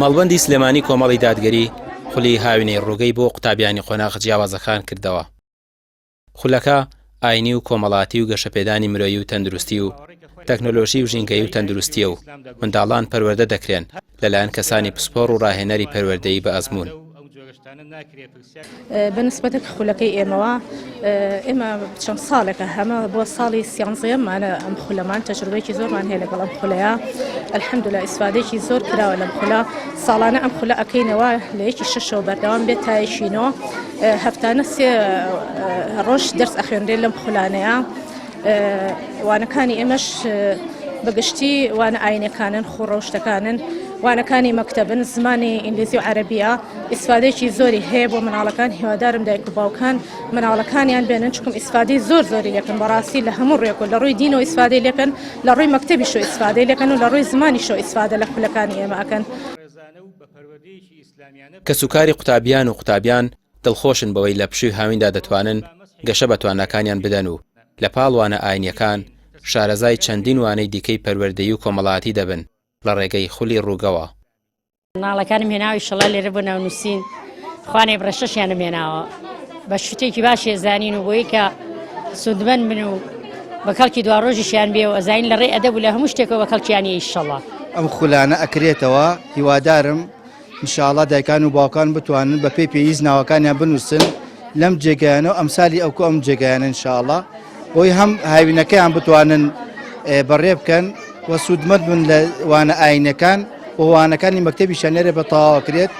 مەڵبەندی سلێمانی کۆمەڵی دادگەری خولی هاوینەی ڕووگەی بۆ قوتابیانی قۆناغ جیاوازەکان کردەوە. خولەکە ئاینی و کۆمەڵاتی و گەشەپێدانی مرۆیی و تەندروستی و تەکنۆلۆژی و ژینگەیی و تەندروستیە و منداڵان پەروەردە دەکرێن لەلایەن کەسانی پسپۆڕ و ڕاهێنەری پەروەردەیی بە ئەزموون. بە نسبەتە خولەکەی ئێمەوە ئێمە چەند ساڵێکە هەمە بۆ ساڵی سیانزەیەمانە ئەم خولەمان تەجروبەیەکی زۆرمان هەیە لەگەڵ ئەم خولەیە الحمدلله ئیسفادەیەکی زۆر کراوە لەم خولە ساڵانە ئەم خولە ئەکەینەوە لە یەکی شەشەوە بەردەوام بێت تا یەکی نۆ هەفتانە سێ ڕۆژ دەرس ئەخوێنرێت لەم خولانەیە وانەکانی ئێمەش بەگشتی وانە ئاینەکانن خوڕەوشتەکانن وانەکانی مەکتەبن زمانی ئینگلیزی و عەربیە ئیسفادەیەکی زۆری هەیە بۆ مناڵەکان هیوادارم دایک و باوکان مناڵەکانیان بێنن چکم ئیسفادەی زۆر زۆری لەکەن بەڕاستی لە هەموو ڕێک و لە ڕووی دینەوە ئیسفادەی لەکەن لە ڕووی مەکتەبیشەوە ئیسفادەی لەکەن و لە ڕووی زمانیشەوە ئیسفادە لە خولەکانی ئێمە ئەکەن. کەسوکاری قوتابیان و قوتابیان دڵخۆشن بەوەی لە پشووی هاویندا دەتوانن گەشە بە تواناکانیان بدەن و لە پاڵ وانە ئاینییەکان شارەزای چەندین وانەی دیکەی پەروەردەیی و کۆمەڵایەتی دەبن لە ڕێگەی خولی ڕووگەوە. مناڵەکانم هێناوە ئیشەڵا لێرە بۆ ناونووسین خوانێ بڕە شەشیانم هێناوە بە شتێکی باشێ زانین و بۆی کە سوودمەند بن و بە کەڵکی دوا ڕۆژیشیان بێ و ئەزانین لە ڕێ ئەدەب و لە هەموو شتێکەوە بە کەڵکیانی ئیشەڵا. ئەم خولانە ئەکرێتەوە هیوادارم ان شاءاللە دایکان و باوکان بتوانن بە پێی پێویست ناوەکانیان بنووسن لەم جێگایانە و ئەمسالی ئەوکو ئەم جێگایانە ان شاءاللە بۆی هەم هاوینەکەیان بتوانن بەڕێ بکەن و سوودمەند بن لە وانە ئاینەکان و وانەکانی مەکتەبیشیان لێرە بە تەواوەکرێت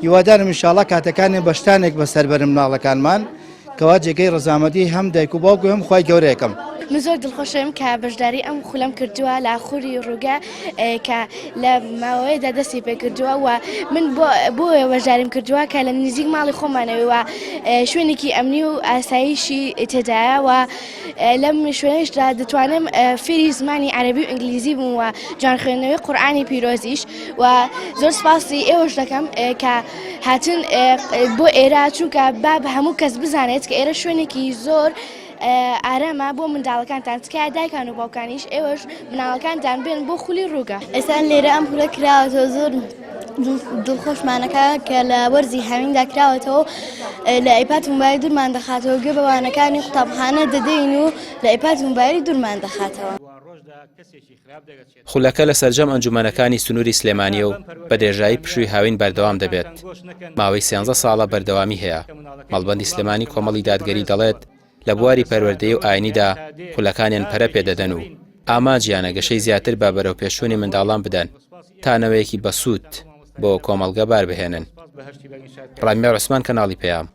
هیوادارم ان شاءاللە کاتەکانیان بە شتانێک بەسەر بەرن مناڵەکانمان کەوا جێگەی ڕەزامەندی هەم دایک و باوک و هەم خوای گەورەیەکەم. من زۆر دڵخۆشم کە بەشداری ئەم خولەم کردووە لە خولی ڕووگە کە لە ماوەیەدا دەستی پێکردووە و من بۆیە بەشداریم کردووە کە لە نزیک ماڵی خۆمانەوەی و شوێنێکی ئەمنی و ئاسایشی تێدایە و لەم شوێنیشدا دەتوانم فێری زمانی عەرەبی و ئینگلیزی بووم و جوان خوێندنەوەی قورئانی پیرۆزیش و زۆر سپاسی ئێوەش دەکەم کە هاتن بۆ ئێرە چونکە با بە هەموو کەس بزانێت کە ئێرە شوێنێکی زۆر ئارامە بۆ منداڵەکانتان تکایە دایکان و باوکانیش ئێوەش مناڵەکانتان بێن بۆ خولی ڕووگە. ئێستا لێرە ئەم خولە کراوەتەوە زۆر دڵخۆشمانەکە کە لە وەرزی هاویندا کراوەتەوە لە ئایپاد موبایل دوورمان دەخاتەوە گوێ بە وانەکانی قوتابخانە دەدەین و لە ئایپاد موبایلی دوورمان دەخاتەوە. خولەکە لە سەرجەم ئەنجومەنەکانی سنووری سلێمانییە و بە درێژایی پشووی هاوین بەردەوام دەبێت، ماوەی سیانزە ساڵە بەردەوامی هەیە، مەڵبەندی سلێمانی کۆمەڵی دادگەری دەڵێت، لە بواری پەروەردەیی و ئاینیدا خولەکانیان پەرە پێدەدەن و ئامانجیانە گەشەی زیاتر بە بەرەوپێشچوونی منداڵان بدەن تا نەوەیەکی بەسوود بۆ کۆمەڵگە باربهێنن. ڕامیار عوسمان کەناڵی پەیام،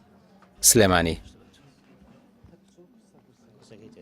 سلێمانی.